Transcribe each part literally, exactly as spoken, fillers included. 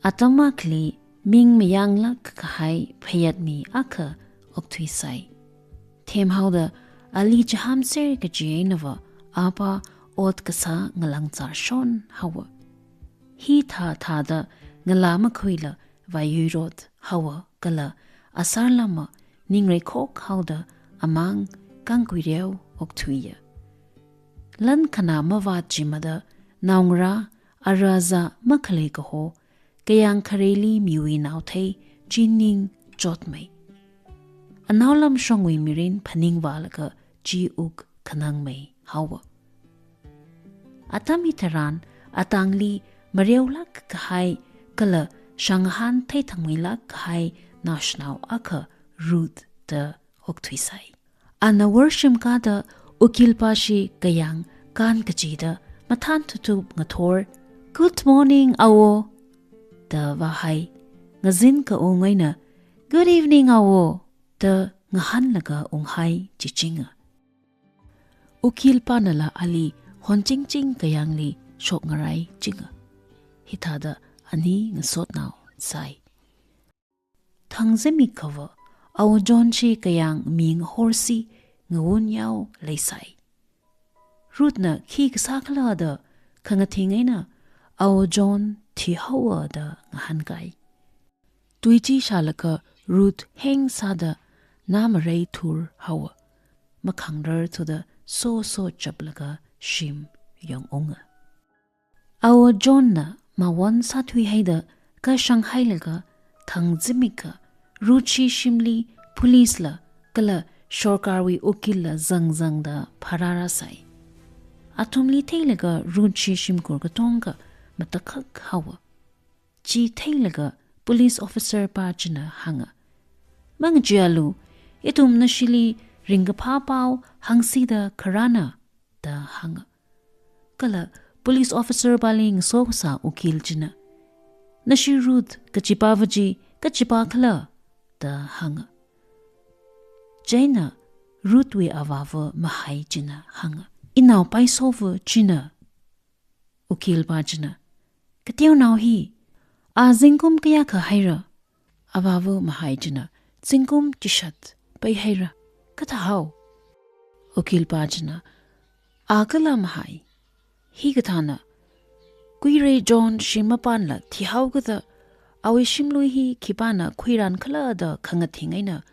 Atam akhali ming mayanglāk kahai phayat mi akha okthuisai. Themhaoda ali chihāmser kaji einava apā ot kasā ngalāngzārshon haowa. Hithā thāda ngalā makhuila vāyuirot haowa kala asārlama ningreikhok haoda amāng Kangkuireo okthuiya. Lan khanā mavāt chimada naongarā ara azā makhalei kaho, kayāng khareili miwui naothei chi ning chotmei. Anaolamshongwui mirin phaningvālaga chi uk khanangmei haowa. Atam hitharan atangli mareolāk kahai kala shangahān theithangmeilāk kahai naoshinao akha Ruth da okthuisai. Ana worshim kāda ukilpāshi kayāng kān kachida mathān thutup ngathor, "Good morning, Awo," da vāhai. Ngazin kaung eina, "Good evening, Awo," da ngahānlaga unghai chichinga. Ukilpānala ali honchingching kayāngli shokngarai chinga. Hithāda ani ngasotnao sai. Thangzimikhava Awo Johnshi kayāng mi ngahorsi ngawunyao leisai. Ruthna khi kasā khala da khangathing eina Awo John thihaowa da ngahānkai. Tui chi shālaga Ruth heng sāda nā marei thur haowa. Makhangrar thuda soso chaplaga shim yongunga. Awo Johnna mawon sāthuihaida kashang hailaga thangzimikha Ruthshi shimli policela kala sorkarwui ukilla zangzangda pharārasai. Athumli theilaga Ruthshi shimkhur katongkha matakhak haowa. Chi theilaga police officer pā china hānga, "Mangacheealu, ithum nashili ringkaphā pao hāngsida kharāna," da hānga. Kala police officer pāli ngaso kasā ukil china, "Nashi Ruth kachipāva chi kachipā khala?" da hānga. Chieina Ruthwui avāva Mahai china hānga, "Inao Paisowa china." Ukil pā china, "Kateonao hi, a zingkum kayākha haira?" Avāva Mahai china, "Zingkum chishat peihaira." "Kathāhao?" Ukil pā china, "A kala Mahai, hikathāna, Kuirei John shim mapānla thihaokada awui shimlui hi khipāna khuiran khala da khangathing eina,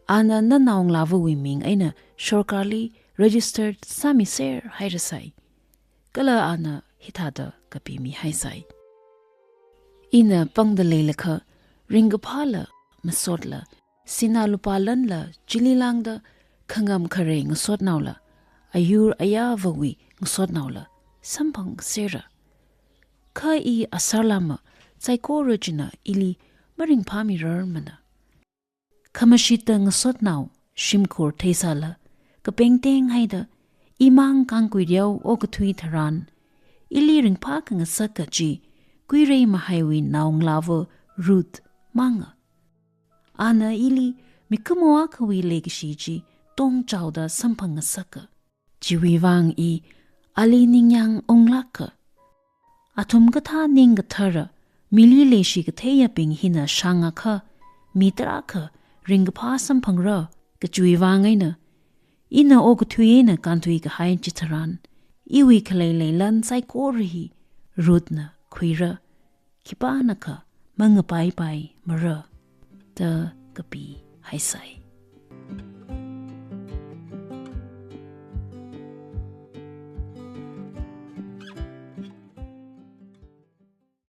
ana nanaongalāvawui ming eina sorkarli registered sāmiser hairasai. Kala ana hithāda kapimihaisai. Ina pangda leilakha, ringkaphāla, masotla, sinā lupā lanla chili lāngda khangam kharei ngasotnaola, ayur ayāvawui ngasotnaola samphangsera. Kha i asārlama saikora china ili maringphāmirarmana. Khamashita ngasotnao shimkhur theisāla, kapengteng haida, imang Kangkuireo okathui tharan, ili ringphā khangasak kachi Kuirei Mahaiwui naongalāva Ruth manga. Ana ili mikumo akhawui leikashi chi tongchaoda samphang ngasaka. Chiwui vang i ali ningyāng unglāka. Athum kathā ning kathara, mili leishi katheiyabing hina shāngakha, mi tarākha ringkaphā samphangra, kachiwui vang eina, ina okathui eina kānthui kahai chitharan, iwui khalei leilan saikora hi Ruthna khuira, khipānakha mangapaipaimara, da kapihaisai.